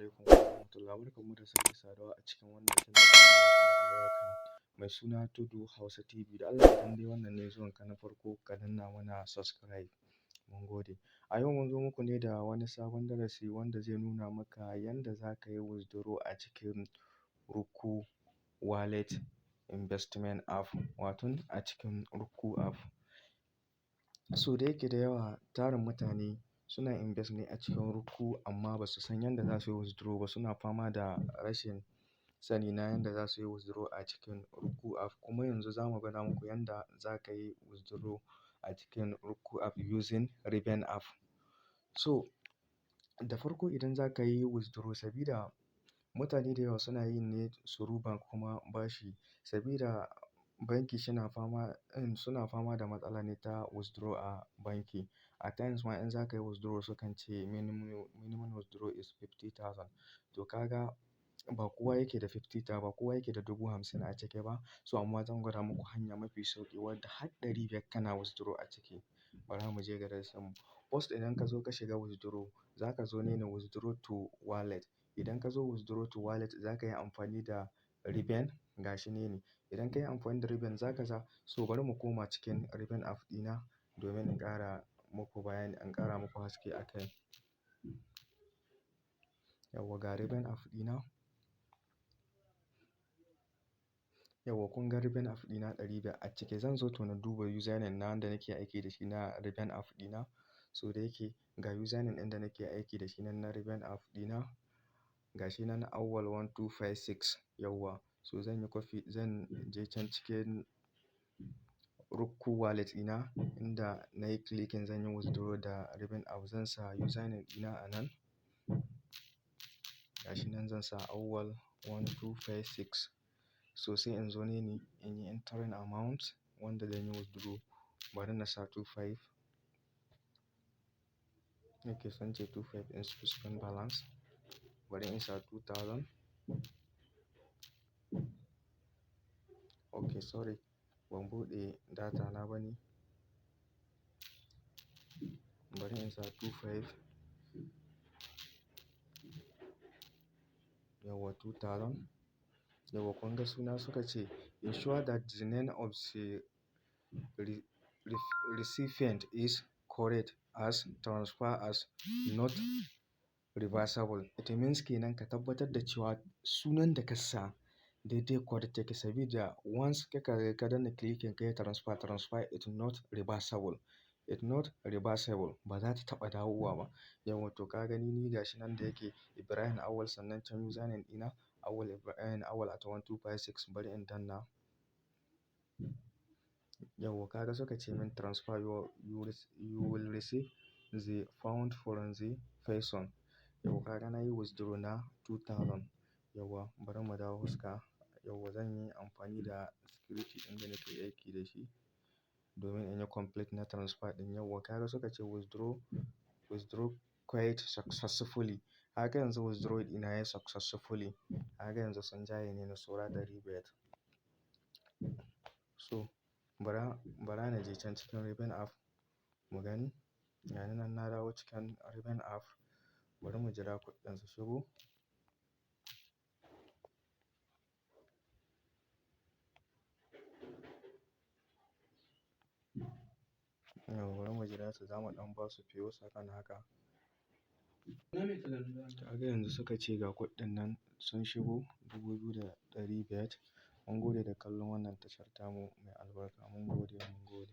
Alaikum warahmatullahi, barkanmu da sake saduwa a cikin wannan channel mai albarka mai suna Tudu Hausa TV. Da Allah, idan dai wannan ne zuwanka na farko, ka danna mana subscribe. Mun gode. A yau mun zo muku ne da wani sabon darasi wanda zai nuna maka yanda za ka yi withdraw a cikin Roqqu Wallet Investment App, wato a cikin Roqqu App. So da yake da yawa tarin mutane suna invest ne a cikin Roqqu, amma ba su san yanda za su yi withdraw ba, suna fama da rashin sani na yanda za su yi withdraw a cikin Roqqu App. Kuma yanzu za mu gwada muku yanda za ka yi withdraw a cikin Roqqu App using Ribbon App. So da farko, idan za ka yi withdraw, sabida mutane da yawa suna yin ne through bank, kuma bashi sabida banki suna fama da matsala ne ta withdraw a banki. At times ma, in za ka yi withdraw, sukan ce minimum withdraw is 50,000. To ka ga ba kowa yake da 50,000, ba kowa yake da 50,000 a ciki ba. So amma zan gwada muku hanya mafi sauƙi wadda har 500 kana withdraw a ciki. Bara mu je ga darasin mu. First, idan ka zo ka shiga withdraw, za ka zo ne na withdraw to wallet. Idan ka zo withdraw to wallet, za ka yi amfani da Ribbon, gashi ne. Idan ka yi amfani da Ribbon, za ka sa. So bari mu koma cikin Ribbon App ɗina domin in ƙara muku bayani, in ƙara muku haske a kai. Yauwa, ga Ribbon App ɗina. Yauwa, kun ga Ribbon App ɗina, 500 a ciki. Zan zo to na duba username na wanda nake aiki da shi na Ribbon App ɗina. So da yake ga username ɗin da nake aiki da shi nan na Ribbon App ɗina. Ga shi nan, Awwal1256. Yauwa. So zan yi copy, zan je can cikin Roqqu Wallet ɗina inda na yi clicking zan yi withdraw da Ribbon App. Zan sa username ɗina a nan. Ga shi nan, zan sa Awwal1256. So sai in zo ne ni in yi entering amount wanda zan yi withdraw. Bari na sa 25. Okay, sun ce 25 insufficient balance. Bari in sa 2000. Okay, sorry, ban buɗe data na ba ne. Bari in sa 25. Yauwa, 2000. Yauwa, kun ga suna suka ce ensure that the name of the recipient is correct as transfer as not reversible. It means kenan ka tabbatar da cewa sunan da ka sa daidai, correct yake, sabida once ka danna clicking ka yi transfer, transfer it not reversible. It not reversible. Ba za ta taɓa dawowa ba. Yauwa, to ka gani ni gashi nan da yake Ibrahim Awwal, sannan can username ɗina Awwal Ibrahim Awwal@1256. Bari in danna. Yauwa, ka ga suka ce min transfer you will receive the fund from the person. Yauwa, ka ga na yi withdraw na 2000. Yauwa, bari mu dawo huska. Yauwa, zan yi amfani da security ɗin da nake aiki da shi domin in yi complete na transfer ɗin. Yauwa, ka ga suka ce withdraw quite successfully. Kaga yanzu withdraw ɗina yayi successfully. Kaga yanzu sun jaye ni na saura 500. So bara na je can cikin Ribbon App mu gani. Gani nan na dawo cikin Ribbon App. Bari mu jira kuɗin su shigo. Yauwa, bari mu jira su, zamu ɗan ba su few second haka. Kaga yanzu suka ce ga kuɗin nan sun shigo, 2,500. Mun gode da kallon wannan tashar tamu mai albarka. Mun gode, mun gode.